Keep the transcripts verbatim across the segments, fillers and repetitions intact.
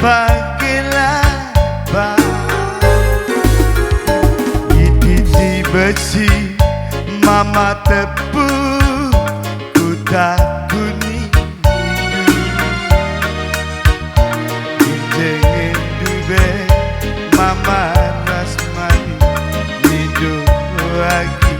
Pagi laba ititi besi mama tepung kuta kuning. Ije ngendu be mama ras mami nindu agi.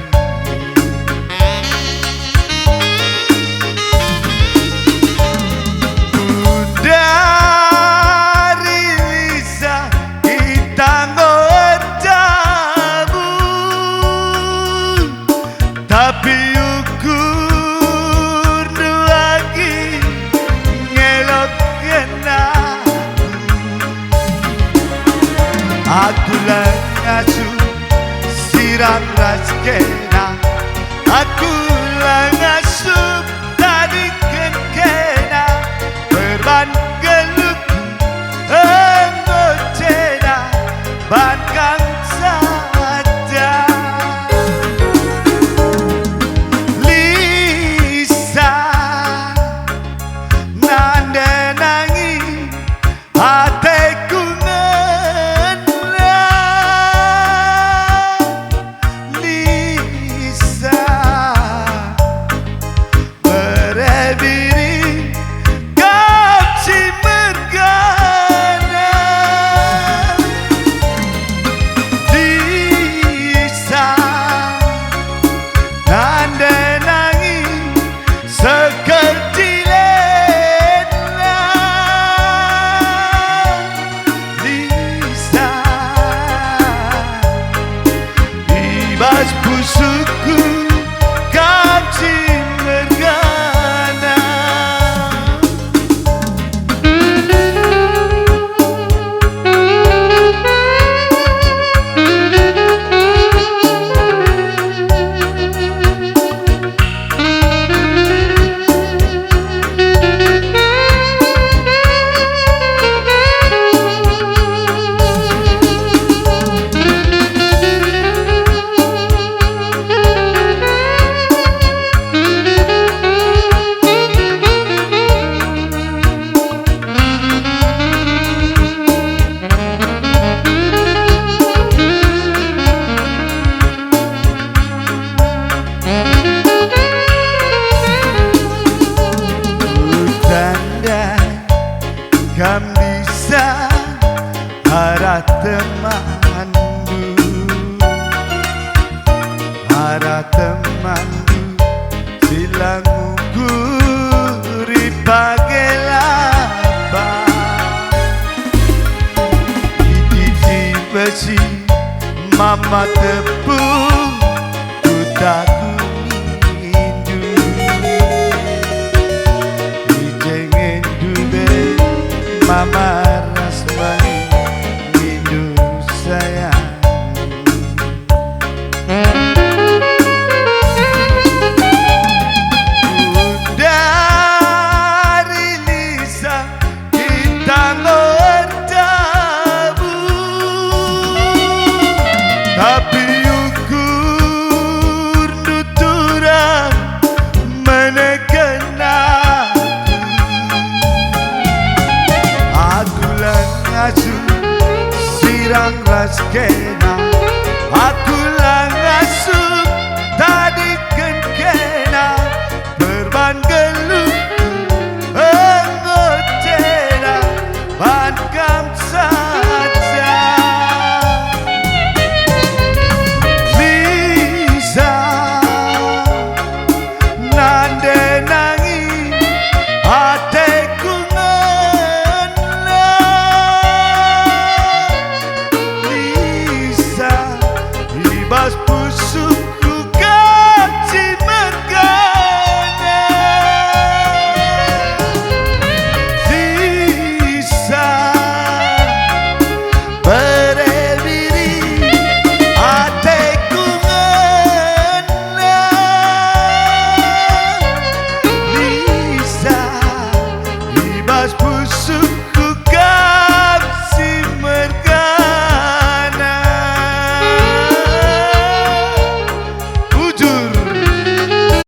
Kudari Lisa, kita enggo erjabu, tapi ukurndu agi ngelok kena. Aku la ngasup sirang ras kena, aku la ngasup tadiken kena, perban geluhku enggo ceda ban kam sada. Lisa, nande nangi ateku ngena. Lisa, bere biring kam si mergana. Lisa, nande nangi sekeltilena. Lisa, i bas pusuhku kam si mergana. Kutandai kam bisa arah temanndu, arah temanndu si la ngukuri pagi laba. Ititi besi mama tepung kuta kunindu. Ije ngendu be mama ras mami nindu sayang. Kudari Lisa, kita enggo erjabu, tapi ukurndu turang meneken aku. Aku la ngasup sirang ras kena,